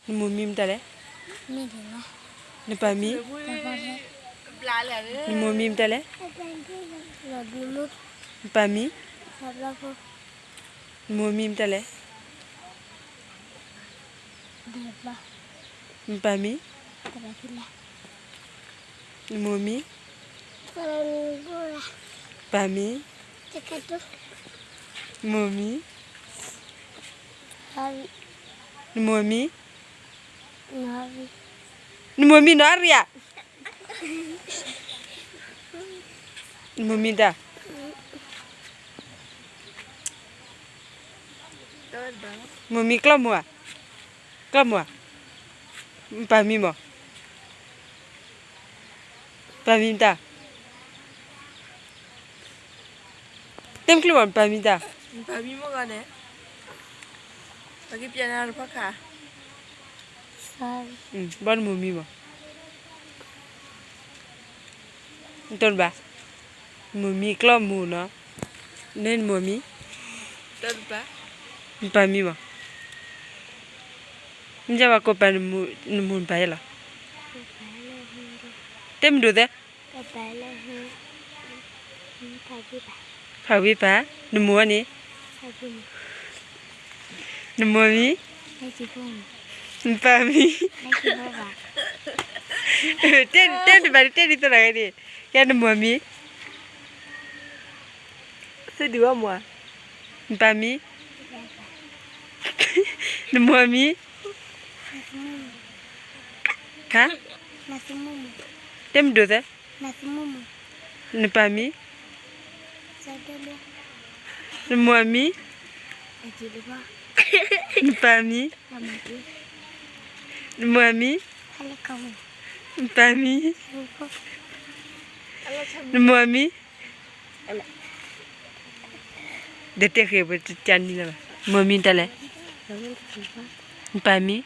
နမိၢ်မံၤမတၤလဲၣ်. နပၢ်မံၤ. နမိၢ်မံၤမတၤလဲၣ်. နပၢ်မံၤ. နမိၢ်မံၤမတၤလဲၣ်. နပၢ်မံၤ. နမိၢ်မံၤ. ပၢ်မံၤ. မိၢ်မံၤ. နမိၢ်မံၤ. နမိၢ်မံၤနီၢ်ရံၣ်ဧါ. နမိၢ်မံၤတၢ်. မိၢ်မံၤကျီၢ်မိၢ်ဧါ. ကျီၢ်မိၢ်ဧါ. ပၢ်မံၤမး. ပၢ်မံၤမတၤ. တဲမ့ၢ်ကျိၣ်မး ပၢ်မံၤတၢ်. ပၢ်မံၤမ့ၢ်ဂီၢ်န့ၣ် ပကပျဲနၤတဖီခါ. ဘီနမိၢ်မံၤမး. တဘၣ်. မိၢ်မံၤကျီၢ်မိၢ်နီၤ. နမိၢ်မံၤ. နပၢ်မံၤမး. နယဲဘၣ်ကိးပာ်နမိၢ်နပၢ်ယဲလီၤ. တဲမဒိၣ်သဲ. ဖးဝံၤပၢ်, နမိၢ်န့ၣ်, နမိၢ်မံၤ, နပၢ်မံၤ, တဲတဘၣ် တဲဒ်သိးတဂၤန့ၣ်, ယဲနမိၢ်မံၤ, နပၢ်မံၤ, နမိၢ်မံၤ, ဟါ, တဲမဒိၣ်သဲ. နပၢ်မံၤ, နမိၢ်မံၤ, နပၢ်မံၤ, နမိၢ်မံၤ, နပၢ်မံၤ, နမိၢ်မံၤ, ဒီးတဲဃ့ၢ်ပတနံၤလၢၤဘၣ်, မိၢ်မံၤတၢ်လဲၣ်, နပၢ်မံၤ,